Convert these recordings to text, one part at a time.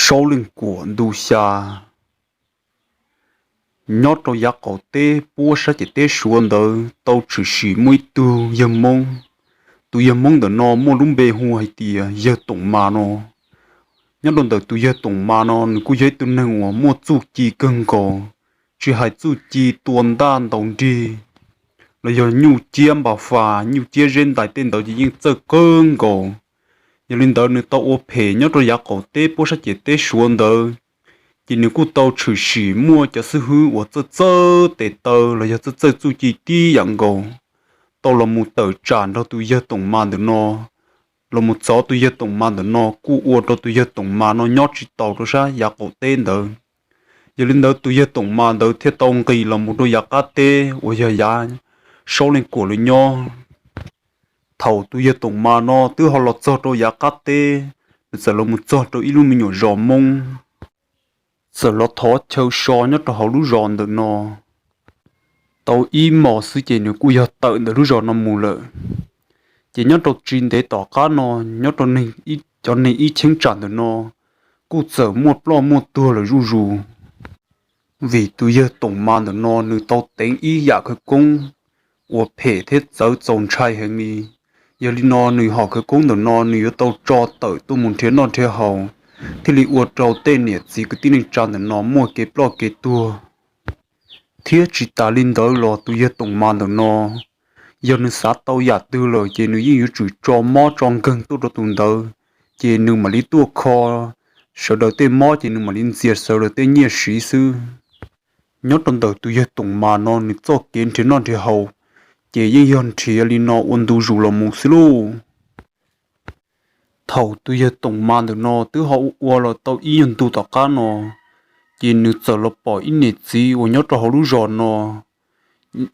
Saub Leej Kuam ntu xya. Nyob rau yav qaum teb puab sab ciam teb Suav ntawd tau tshwm sim muaj ib tug yawg Hmoob. Tus yawg Hmoob ntawm no muaj lub npe hu hais tias yawg Toom Ma no. Nyob rau ntawm tus yawg Toom Ma no nws kuj yog ib tug neeg uas muaj txuj ci kawg nkaus, tsis hais txuj ci tua ntaj ntaus nrig los yog nyuj ciab npa fas, nyuj ciab zeb ntais tej ntawd ces yeej txawj kawg nkaus. Yog li ntawd nws tau ua phem nyob rau yav qaum teb puab sab ciam teb Suav ntawd, ces nws kuj tau tshwm sim muaj cov xib hwb uas txawj txawj tes taw los yog txawj txawj txuj ci tib yam nkaus tau los mus tawm tsam nrog tus yawg Toom Ma ntawm no, los mus txov tus yawg Toom Ma ntawm no kuj ua rau tus yawg Toom Ma no nyob tsis taus rau sab yav qaum teb ntawd. Yog li ntawd tus yawg Toom Ma ntawd thiaj tau nqis los mus rau yav qab teb uas yog yav Saub Leej Kuam lawv nyob. Thaum tus yawg Toom Ma no twb ho los txog rau yav qab teb, nws txawm los mus txog rau ib lub me nyuam zos Hmoob, txawm los thov chaw so nyob rau hauv lub zos ntawm no. Tau ib hmos xwb ces nws kuj yog tawm ntawm lub zos no mus lawm. Ces nyob rau tsis ntev tom qab no, nyob rau cov neeg ib cheeb tsam ntawm no kuj txawm muaj ploj muaj tuag lawm zuj zus. Vim tus yawg Toom Ma ntawm no nws tau teev ib yam khawv koob uas phem thiab txawv txaus ntshai heev li. Yog li no nws hom khawv koob ntawm no nws yuav tau tso tawm tuaj mus nrhiav noj nrhiav haus, thiaj li ua rau tej niam txiv kwv tij neej tsa ntawm no muaj kev ploj kev tuag. Thiab tsis tas li ntawd los tus yawg Toom Ma ntawm no, yog nws xav tau yam twg lawm ces nws yeej yuav tsum tso mob tso nkeeg tuaj rau tus ntawd, ces nws mam li tuaj kho sawv daws tej mob ces nws mam li ntxias sawv daws tej nyiaj siv xwb. Nyob rau ntawm tus yawg Toom Ma no nws txoj kev nrhiav noj nrhiav haus ces yeej yog nrhiav li no ua ntu zus los mus xwb lauj. Thaum tus yawg Toom Ma ntawm no twb ho ua los tau ib nyuag ntu tom qab no, ces nws txawm los pom ib niam txiv uas nyob rau hauv lub zos no.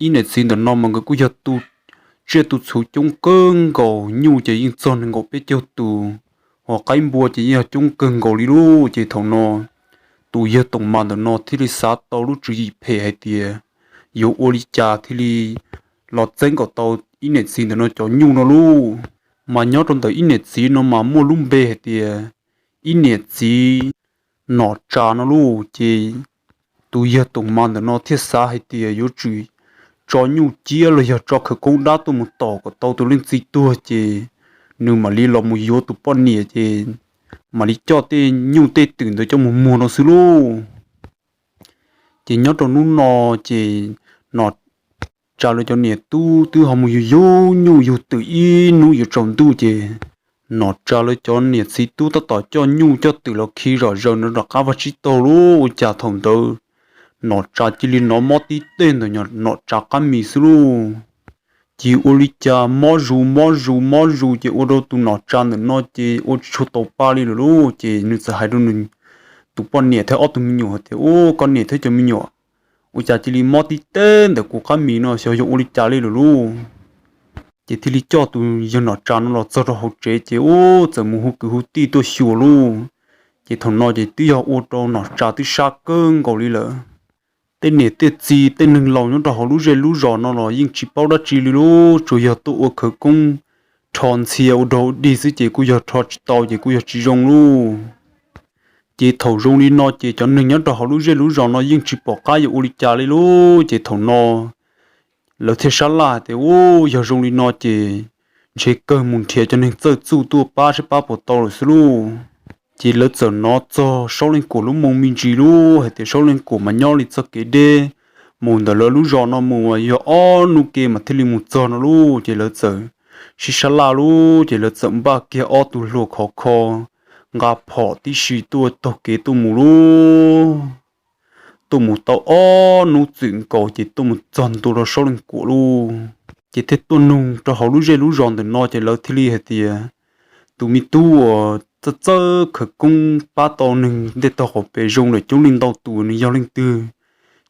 Ib niam txiv ntawm no mas nkawd kuj yog tu tsiaj tu txhu coob kawg nkaus, nyuj ces yeej txog nees nkaum peb caug tus, hos qaib npua ces yeej yog coob kawg nkaus li lauj. Ces thaum no tus yawg Toom Ma ntawm no thiaj li xav tau lub tswv yim phem hais tias yuav ua li cas thiaj li los txeeb kom tau ib niam txiv ntawm no cov nyuj no lauj. Mas nyob rau ntawm ib niam txiv no mas muaj lub npe hais tias ib niam txiv Nom Tsa no lauj. Ces tus yawg Toom Ma ntawm no thiaj xav hais tias yuav tsum tso nyuj ciab los yog tso khawv koob dab tuaj mus tom kom tau tus leej txiv tuag ces nws mam li los mus yuav tus poj niam ces mam li coj tej nyuj tej twm ntawd coj mus muag no xwb lauj. Ces nyob rau hnub no ces Nom Tsa lawv cov niam tub twb ho mus yug yug nyuj yug twm ib hnub yuav tsaus ntuj ces Nom Tsa lawv cov niam txiv tub tab tom coj nyuj coj twm los khi zom zaws nram qab vaj tsib taug lauj. Ua cas thaum ntawd Nom Tsa cia li hnov mob tib teg ntawm Nom Tsa qab mis xwb lauj. Ces ua li cas mob zus mob zus mob zus ces ua rau tus Nom Tsa ntawm no ces ua tsis tshua tau pa li lawm lauj. Ces nws txawm hais rau nws tus poj niam thiab ob tug me nyuam hais tias, Ub, koj niam thiab cov me nyuam, ua cas cia li mob tib teg ntawm kuv qab mis no xyov yog ua li cas li lawm lauj. Ces thiaj li coj tus yawg Nom Tsa no los txog rau hauv tsev ces ub txawm mus hu kwv hu tij tuaj xyuas lauj. Ces thaum no ces twb yog ua rau Nom Tsa twb sab kawg nkaus li lawm. Tej niam tej txiv tej neeg laus nyob rau hauv lub zej lub zos no los yeej tsis paub dab tsi li lauj, tsuas yog tuaj ua khawv koob rho ntxhia ua dog ua dig xwb ces kuj yog rho tsis tau ces kuj yog tsis zoo lauj. Ces thaum zoo li no ces cov neeg nyob rau hauv lub zej lub zos no yeej tsis pom qab yuav ua li cas li lauj. Ces thaum no lawv thiaj sab laj tias, Ub, yog zoo li no ces ntshe kawg mus nrhiav cov neeg txawj txuj tuaj pab saib pab puas tau lawm xwb lauj. Ces lawv txawm hnov txog Saub Leej Kuam lub moo me ntsis lauj, hais tias Saub Leej Kuam mas nyob li txoj kev deb mus ntawm lawv lub zos no mus yog ob hnub ke mas thiaj li mus txog no lauj. Ces lawv txawm sib sab laj lauj, ces lawv txawm npaj kiag ob tug hlua khov kho, nqa phom tib si tuaj taug kev tuaj mus lauj. Tuaj mus tau ob hnub txwm nkaus ces tuaj mus txog ntua rau Saub Leej Kuam lauj. Ces thiaj tuaj nug rau hauv lub zej lub zos ntawm no ces lawv thiaj li hais tias, Tus me tub uas txawj txawj khawv koob pab tau neeg ntej tog qaum pem zoo lawm coob leej ntau tus nws yog leej twg?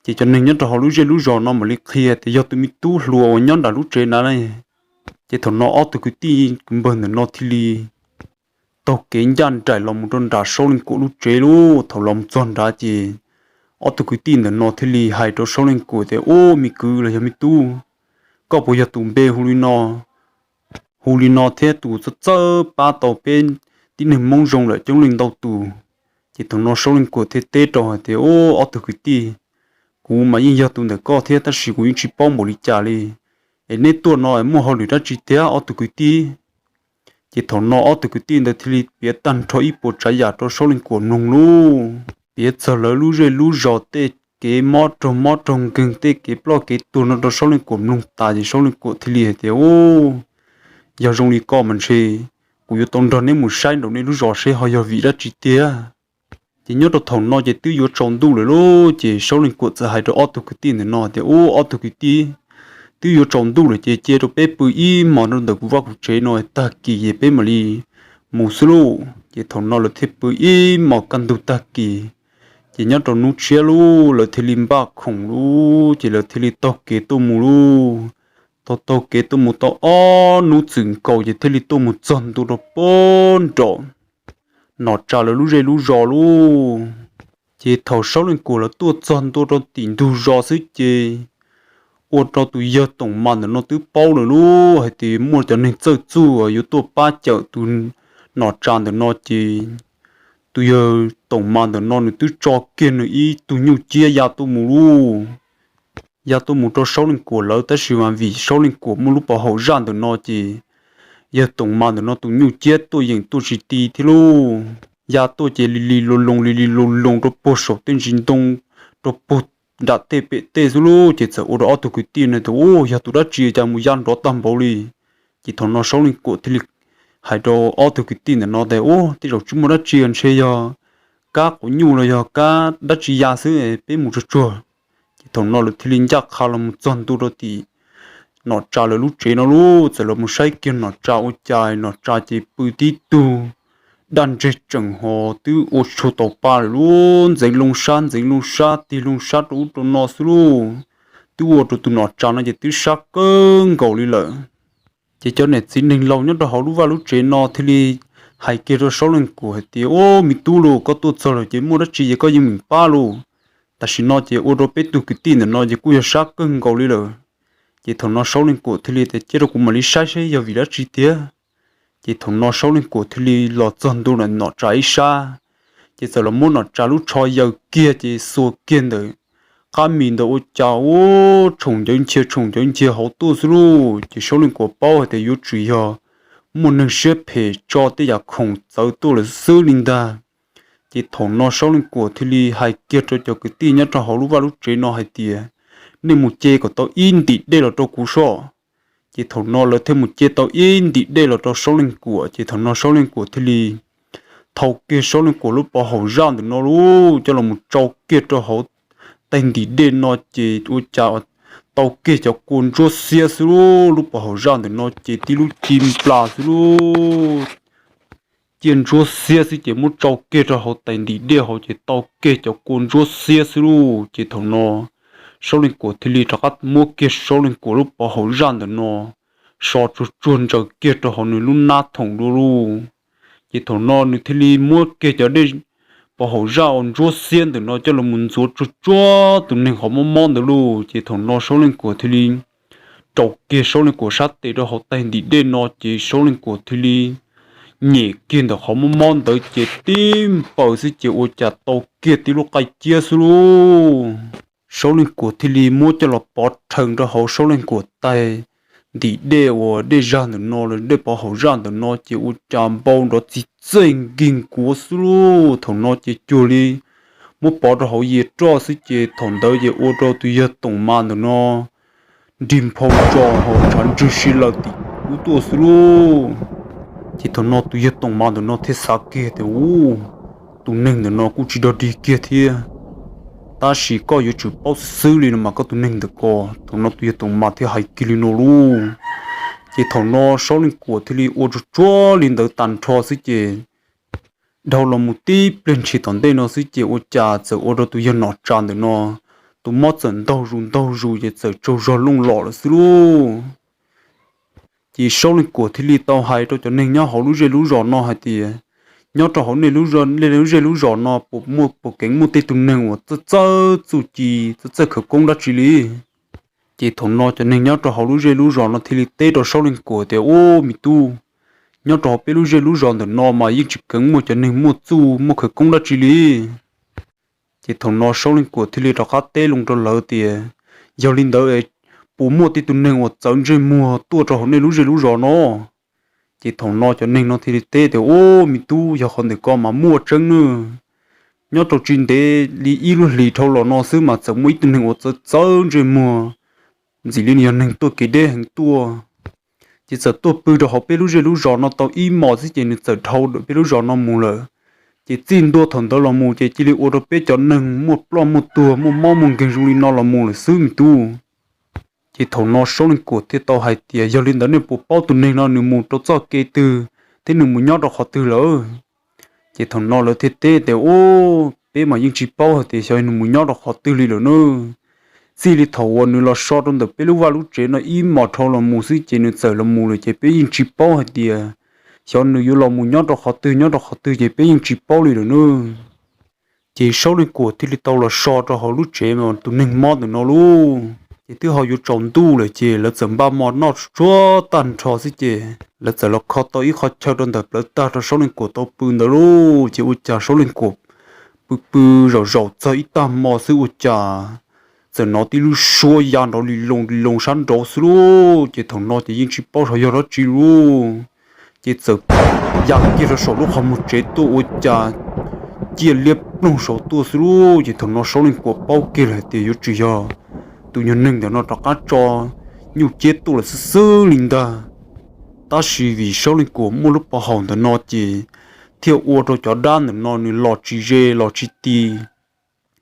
Ces cov neeg nyob rau hauv lub zej lub zos no mam li qhia tias yog tus me tub hluas uas nyob nram lub tsev nrad ne. Ces thaum no ob tug kwv tij kwv npawg ntawm no thiaj li taug kev ncaj nraim los mus rau nram Saub Leej Kuam lub tsev lauj. Thaum los mus txog nrad ces ob tug kwv tij ntawm no thiaj li hais rau Saub Leej Kuam tias, Ub, me kwv los yog me tub, koj puas yog tus npe hu li no, hu li no thiab tus txawj txawj pab tau peb tib neeg Hmoob zoo lawm coob leej ntau tus? Ces thaum no Saub Leej Kuam thiaj teb rau hais tias, Ub, ob tug kwv tij, kuv mas yeej yog tus ntawm koj thiab tab sis kuv yeej tsis paub npaum li cas li. Es neb tuaj no muaj hauj lwm dab tsi tiag ob tug kwv tij? Ces thaum no ob tug kwv tij ntawd thiaj li piav tag nrho ib puas tsav yam rau Saub Leej Kuam mloog lauj. Piav txog lawv lub zej lub zos tej kev mob raug mob raug nkeeg, tej kev ploj kev tuag no rau Saub Leej Kuam mloog tas ces Saub Leej Kuam thiaj li hais tias, Ub, yog zoo li ko mas ntshe kuv yuav tau nrog neb mus saib nraum nej lub zos seb ho yog vim dab tsi tiag. Ces nyob rau thaum no ces twb yuav tsaus ntuj lawm lauj, ces Saub Leej Kuam txawm hais rau ob tug kwv tij ntawm no tias, Ub, ob tug kwv tij, twb yuav tsaus ntuj lawm ces cia rau peb pw ib hmos rau ntawm kuv vaj kuv tsev no tag kis es peb mam li mus xwb lauj. Ces thaum no lawv thiaj pw ib hmos kaj ntug tag kis. Ces nyob rau hnub tshiab lauj, lawv thiaj li npaj khoom lauj, ces lawv thiaj li taug kev tuaj mus lauj. Taug taug kev tuaj mus tau ob hnub txwm nkaus ces thiaj li tuaj mus txog ntua rau pem nraum Nom Tsa lawv lub zej lub zos lauj. Ces thaum Saub Leej Kuam lawv tuaj txog ntua rau tim ntug zos xwb ces ua rau tus yawg Toom Ma ntawm no twb paub lawm lauj, hais tias muaj cov neeg txawj txuj yuav tuaj pab cawm tus Nom Tsa ntawm no ces tus yawg Toom Ma ntawm no nws twb tso kiag nws ib tug nyuj ciab ya tuaj mus lauj. Ya tuaj mus rau Saub Leej Kuam lawv, tab sis mas vim Saub Leej Kuam muaj lub pov haum zaj ntawm no ces yawg Toom Ma ntawm no tus nyuj ciab tuaj yeem tuaj tsis ti thiab lauj. Ya tuaj ces li li loo loo li li loo loo rau puag saum tej ntsis ntoo, rau puag nram tej pem tej xwb lauj. Ces txawm ua rau ob tug kwv tij no tias, Ub, yog tus dab tsi cas mus ya nrov tag npaum li? Ces thaum no Saub Leej Kuam thiaj li hais rau ob tug kwv tij ntawm no tias, Ub, tej zaum tsis muaj dab tsi, ntshe yog kab quav nyuj los yog kab dab tsi ya xwb, peb mus tsuag tsuag. Ces thaum no lawv thiaj li ncaj qha los mus txog ntua rau tim Nom Tsa lawv lub tsev no lauj. Txawm los mus saib kiag Nom Tsa ua cas Nom Tsa ces pw tib tug daj ntseg tseem ho twb ua tshua tau pa lawm lauj, ntxeev loo sab ntxeev loo sab tig loo sab rau ub rau no xwb lauj. Twb ua rau tus Nom Tsa no ces twb sab kawg nkaus li lawm. Ces cov niam txiv neeg laus nyob rau hauv lub vaj lub tsev no thiaj li hais kiag rau Saub Leej Kuam hais tias, Ub, me tub lauj, koj tuaj txog lawm ces muaj dab tsi ces koj yeej meem pab lauj. Tam sim no ces ua rau peb tug kwv tij ntawm no ces kuj yog sab kawg nkaus li lawm. Ces thaum no Saub Leej Kuam thiaj li tias, Cia rau kuv mam li saib seb yog vim dab tsi tiag. Ces thaum no Saub Leej Kuam thiaj li los txog ntua ntawm Nom Tsa ib sab, ces txawm los muab Nom Tsa lub tsho yaws kiag ces xuas kiag ntawm qab mis ntawd ua cas ub tshoom ncawv nchia tshoom ncawv nchia hauv tuaj xwb lauj. Ces Saub Leej Kuam paub hais tias yuav tsum yog muaj neeg siab phem tso tej yam khoom txawv tuaj lawm xwb li ntag. Ces thaum no Saub Leej Kuam thiaj li hais kiag rau cov kwv tij nyob rau hauv lub vaj lub tsev no hais tias, Nej mus ce kom tau ib ntim dej los rau kuv soj. Ces thaum no lawv thiaj mus ce tau ib ntim dej los rau Saub Leej Kuam, ces thaum no Saub Leej Kuam thiaj li thau kiag Saub Leej Kuam lub pov haum zaj ntawm no lauj, coj los mus tsau kiag rau hauv tais ntim dej no ces ua cas tau kiag cov kua ntsuab xiab xwb lauj. Lub pov haum zaj ntawm no ces tib lub ci nplas xwb lauj. Ciaj ntsuab xiab xwb ces muab tsau kiag rau hauv tais ntim dej hauv ces tau kiag cov kua ntsuab xiab xwb lauj. Ces thaum no Saub Leej Kuam thiaj li rov qab muab kiag Saub Leej Kuam lub pov haum zaj ntawm no so tsuag tsuag ntsaws kiag rau hauv nws lub nab thoom dua lauj. Ces thaum no nws thiaj li muab kiag cov dej pov haum zaj uas ntsuab xiab ntawm no coj los mus ntxuav tsuag tsuag tus neeg qhov mob mob ntawd lauj. Ces thaum no Saub Leej Kuam thiaj li rau kiag Saub Leej Kuam sab tes rau hauv tais ntim dej no ces Saub Leej Kuam thiaj li nyem kiag ntawm qhov mob mob ntawd ces tib npaws xwb ces ua cas tau kiag tib lub qaij ciab xwb lauj. Saub Leej Kuam thiaj li muab coj los pov rhees rau hauv Saub Leej Kuam tais ntim dej uas dej zaj ntawm no los dej pov haum zaj ntawm no ces ua cas npau nrov txij txej nkig nkuav xwb lauj. Thaum no ces cuag li muab pov rau hauv yias roj xwb ces thaum ntawd ces ua rau tus yawg Toom Ma ntawm no nrig nphau tso hauv tshav ntswg si laws tim ub tuaj xwb lauj. Ces thaum no tus yawg Toom Ma ntawm no thiaj xav kiag tias, Ub, tus neeg ntawm no kuj tsis dog dig kiag thiab, tab sis koj yuav tsum paub xwb xwb li no mas koj tus neeg ntawm ko. Thaum no tus yawg Toom Ma thiaj hais kiag li no lauj. Ces thaum no Saub Leej Kuam thiaj li ua tsuag tsuag li ntawd tag nrho xwb ces dhau los mus tib pliag ntshis tom ntej no xwb ces ua cas txawm ua rau tus yawg Nom Tsa ntawm no tus mob txawm ntaug zus ntaug zus ces txawm tsaug zog looj los lawm xwb lauj. Ces Saub Leej Kuam thiaj li tau hais rau cov neeg nyob hauv lub zej lub zos no hais tias, Nyob rau hauv nej lub zej lub zos no puas muaj puas keev muaj tej tug neeg uas txawj txawj txuj ci txawj txawj khawv koob dab tsi li? Ces thaum no cov neeg nyob rau hauv lub zej lub zos no thiaj li teb rau Saub Leej Kuam tias, Ub, me tub, nyob rau hauv peb lub zej lub zos ntawm no mas yeej tsis kheev muaj cov neeg muaj txuj muaj khawv koob dab tsi li. Ces thaum no Saub Leej Kuam thiaj li rov qab teb loo rau lawv tias, yog li ntawd es puas muaj tej tus neeg uas txawv ntsej muag tuaj rau hauv nej lub zej lub zos no? Ces thaum no cov neeg no thiaj li teb tias, ub, me tub, yog qhov ntawm ko mas muaj tseeb nawb. Nyob rau tsis ntev li ib lub hlis dhau los no xwb mas txawm muaj ib tug neeg uas txawv txawv ntsej muag, ntxim li nws yog neeg tuaj kev deb heev tuaj. Ces txawm tuaj pw rau hauv peb lub zej lub zos no tau ib hmos xwb ces nws txawm dhau peb lub zos no mus lawm. Ces txij ntua thaum ntawd los mus ces cia li ua rau peb cov neeg muaj ploj muaj tuag muaj mob muaj nkeeg zoo li no los mus lawm xwb me tub. Ces thaum no Saub Leej Kuam thiaj tau hais tias, yog li ntawd nej puas paub tus neeg no nws mus rau txoj kev twg thiab nws mus nyob rau qhov twg lawm? Ces thaum no lawv thiaj teb tias, ub, peb mas yeej tsis paub hais tias xyov nws mus nyob rau qhov twg li lawm nawb. Txij li thaum uas nws los so rau ntawm peb lub vaj lub tsev no ib hmos dhau los mus xwb ces nws txawm los mus lawm ces peb yeej tsis paub hais tias xyov nws yuav los mus nyob rau qhov twg nyob rau qhov twg ces peb yeej tsis paub li lawm nawb. Ces Saub Leej Kuam thiaj li tau los so rau hauv lub tsev tus neeg mob ntawm no lauj. Ces twb ho yuav tsaus ntuj lawm ces lawv txawm npaj hmo noj tsuag tag nrho xwb ces lawv txawm los kho tau ib qho chaw rau ntawm plawv tag rau Saub Leej Kuam tau pw ntawd lauj. Ces ua cas Saub Leej Kuam pw pw zaum zaum txog ib tag hmo xwb ua cas txawm hnov tib lub suab ya nrov li loo li loo sab nraud xwb lauj. Ces thaum no ces yeej tsis paub xyov yog dab tsi lauj. Ces txawm ya kiag rau saum lub qhov muag tsev tuaj ua cas ciaj liab ploog saud tuaj xwb lauj. Ces thaum no Saub Leej Kuam paub kiag lawm hais tias yuav tsum yog tus nyuag neeg ntawm no rov qab tso nyuj ciab tuaj lawm xwb xwb li ntag. Tab sis vim Saub Leej Kuam muaj lub pov haum ntawm no ces thiaj ua rau cov dab ntawm no nws los tsis ze los tsis ti,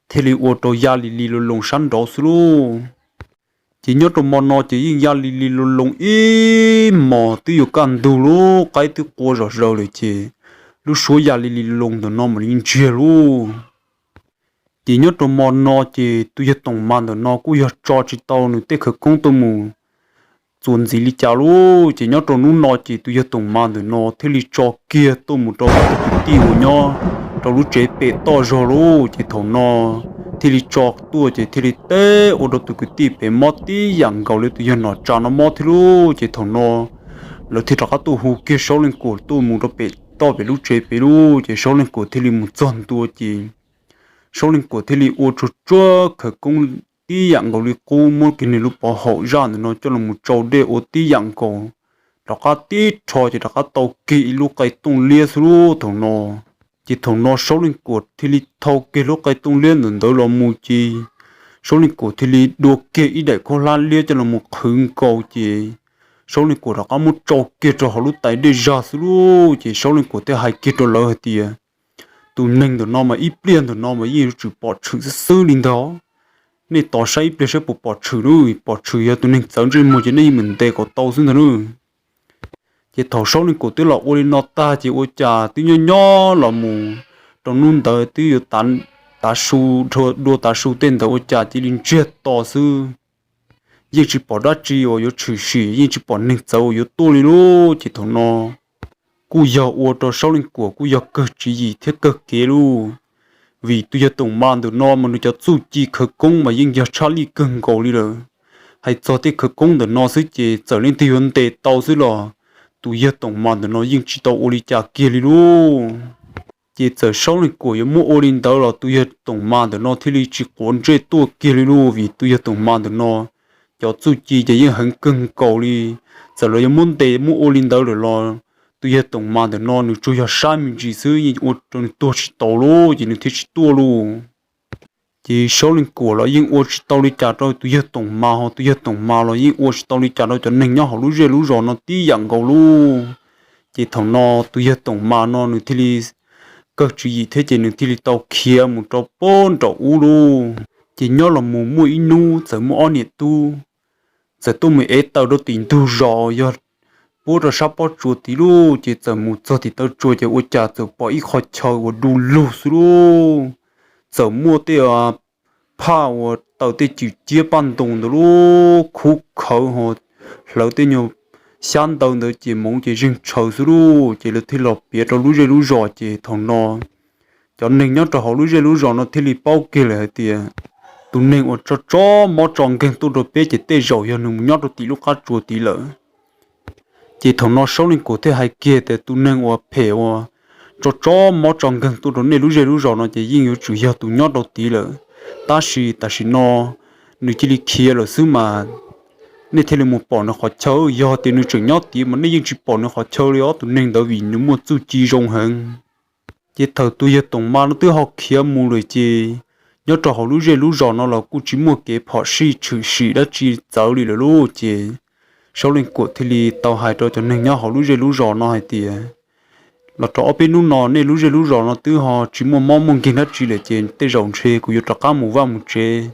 thiaj li ua rau ya li li loo loo sab nraud xwb lauj. Ces nyob rau hmo no ces yeej ya li li loo loo ib hmos twb yuav kaj ntug lauj, qaib twb qua zom zaws lawm ces lub suab ya li li loo ntawm no mam li ntsiag lauj. Ces nyob rau hmo no ces tus yawg Toom Ma ntawm no kuj yog tso tsis tau nws tej khawv koob tuaj mus txuas ntxiv li cas lauj. Ces nyob rau hnub no ces tus yawg Toom Ma ntawm no thiaj li tso kiag tuaj mus rau tus kwv tij uas nyob rau lub tsev pem toj zog lauj. Ces thaum no thiaj li tso tuaj ces thiaj li teb ua rau tus kwv tij pem mob tib yam nkaus li tus yawg Nom Tsa no mob thiab lauj. Ces thaum no lawv thiaj rov qab tuaj hu kiag Saub Leej Kuam tuaj mus rau pem toj pem lub tsev pem lauj. Ces Saub Leej Kuam thiaj li mus txog ntua ces Saub Leej Kuam thiaj li ua tsuag tsuag khawv koob tib yam nkaus li qub, muab kiag nws lub pov haum zaj ntawm no coj los mus tsau dej ua tib yam nkaus, rov qab tib rho ces rov qab tau kiag ib lub qe tooj liab xwb lauj thaum no. Ces thaum no Saub Leej Kuam thiaj li thau kiag lub qe tooj liab ntawm ntawd los mus ces Saub Leej Kuam thiaj li dua kiag ib daim khaub hlab liab coj los mus qhwv nkaus ces Saub Leej Kuam rov qab muab tsau kiag rau hauv lub tais dej zag xwb lauj. Ces Saub Leej Kuam thiaj hais kiag rau lawv hais tias, tus neeg ntawm no mas ib pliag ntawm no mas yeej yuav tsum pom tshwm xwb xwb li ntag. Nej tos saib ib pliag saib puas pom tshwm lauj, pom tshwm yog tus neeg txawv ntsej muag ces nej yeej mus ntes kom tau xwb ntag lauj. Ces thaum Saub Leej Kuam twb los ua li no tag ces ua cas twb nyob nyob los mus rau hnub ntawd twb yuav tav su, dua tav su tej ntawd ua cas cia li ntsiag to xwb. Yeej tsis pom dab tsi uas yuav tshwm sim, yeej tsis pom neeg txawv uas yuav tuaj li lauj. Ces thaum no kuj yog ua rau Saub Leej Kuam kuj yog kawg tswv yim thiab kawg kev lauj. Vim tus yawg Toom Ma ntawm no mas nws cov txuj ci khawv koob mas yeej yog tshaj lij kawg nkaus li lawm. Hais txog tej khawv koob ntawm no xwb ces txawm leej twg yuav ntes tau xwb los tus yawg Toom Ma ntawm no yeej tsis tau ua li cas kiag li lauj. Ces txawm Saub Leej Kuam yuav muab ua li ntawd los tus yawg Toom Ma ntawm no thiaj li tsis quav ntsej tuaj kiag li lauj, vim tus yawg Toom Ma ntawm no cov txuj ci ces yeej heev kawg nkaus li. Txawm lawv yuav muab ntes muab ua li ntawd lawm los tus yawg Toom Ma ntawm no nws tsuas yog sab me ntsis xwb yeej ua rau nws tuag tsis tau lauj, ces nws thiaj tsis tuaj lauj. Ces Saub Leej Kuam los yeej ua tsis tau li cas rau tus yawg Toom Ma, ho tus yawg Toom Ma los yeej ua tsis tau li cas rau cov neeg nyob hauv lub zej lub zos no tib yam nkaus lauj. Ces thaum no tus yawg Toom Ma no nws thiaj li kawg tswv yim thiab ces nws thiaj li tau khiav mus rau pem nraum ub lauj. Ces nyob los mus muaj ib hnub txawm muaj ob niam tub txawm tuaj mus ev taws rau tim ntug zos yog puab rau sab pob tsuas tid lauj. Ces txawm mus txog tim taw tsua ces ua cas txawm pom ib qho chaw uas du lug xwb lauj. Txawm muaj tej phaj uas taws tej cwm ciab paj ntoos ntawd lauj, khuv khawv ho hlawv tej nyuag xyab ntawv ntawd ces moov ces zeeg tshaws xwb lauj. Ces lawv thiaj los piav rau lub zej lub zos ces thaum no cov neeg nyob rau hauv lub zej lub zos no thiaj li paub kiag lawm hais tias tus neeg uas tso tso mob tso nkeeg tuaj rau peb ces tej zaum yog nws mus nyob rau tim lub qab tsua tid lawm. Ces thaum no Saub Leej Kuam thiaj hais kiag tias tus neeg uas phem uas tso tso mob tso nkeeg tuaj rau nej lub zej lub zos no ces yeej yuav tsum yog tus nyob rau tid lawm. Tab sis tam sim no nws cia li khiav lawm xwb mas nej thiaj li mus pom nws qhov chaw. Yog tias nws tseem nyob tid mas nej yeej tsis pom nws qhov chaw li os tus neeg ntawd vim nws muaj txuj ci zoo heev. Ces thaum tus yawg Toom Ma no twb ho khiav mus lawm ces nyob rau hauv lub zej lub zos no los kuj tsis muaj kev phom sij tshwm sim dab tsi txawv li lawm lauj. Ces Saub Leej Kuam thiaj li tau hais rau cov neeg nyob hauv lub zej lub zos no hais tias, los rau ob peb hnub no nej lub zej lub zos no twb ho tsis muaj mob muaj nkeeg dab tsi lawm ces tej zaum ntshe kuv yuav rov qab mus vaj mus tsev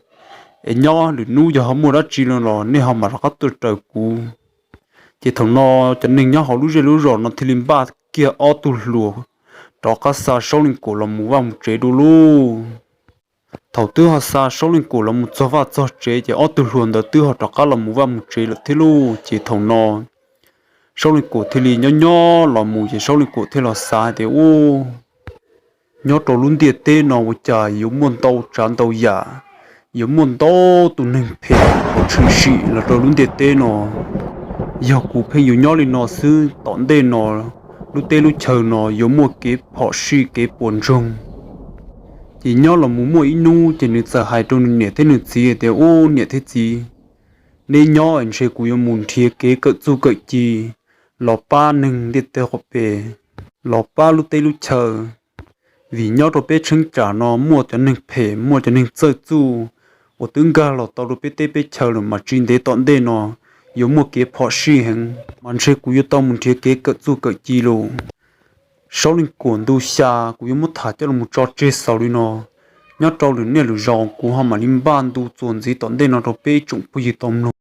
es nyob lwm hnub yog ho muaj dab tsi no los nej ho mam rov qab tuaj raws kuv. Ces thaum no cov neeg nyob hauv lub zej lub zos no thiaj li npaj kiag ob tug hluas rov qab xa Saub Leej Kuam los mus vaj mus tsev dua lauj. Thaum twb ho xa Saub Leej Kuam los mus txog vaj txog tsev ces ob tug hluas ntawd twb ho rov qab los mus vaj mus tsev lawm thiab lauj. Ces thaum no Saub Leej Kuam thiaj li nyob nyob los mus ces Saub Leej Kuam thiaj los xav hais tias, u, nyob rau lub ntiaj teb no ua cas yuav muaj ntau tsav ntau yam, yuav muaj ntau tus neeg phem uas tshwm sim los rau lub ntiaj teb no. Yog kuv pheej yuav nyob li no xwb tom ntej no lub teb lub chaw no yuav muaj kev phom sij kev puas ntsoog. Ces nyob los mus muaj ib hnub ces nws txawm hais rau nws niam thiab nws txiv tias, u, niam thiab txiv, neb nyob ntshe kuv yuav mus nrhiav kev kawm txuj kawm ci los pab neeg ntiaj teb qhov pes, los pab lub teb lub chaw. Vim nyob rau peb cheeb tsam no muaj cov neeg phem muaj cov neeg txawj txuj uas twb nkag los tau rau peb teb peb chaw lawm mas tsis ntev tom ntej no yuav muaj kev phom sij heev mas ntshe kuv yuav tau mus nrhiav kev kawm txuj kawm ci lauj. Saub Leej Kuam, ntu xya kuv yuav muab tham coj los tso tseg xaus li no. Nyob rau lwm niaj lwm zaus kuv ho mam li npaj ntu txuas ntxiv tom ntej no rau peb tsoom phooj ywg tau mloog.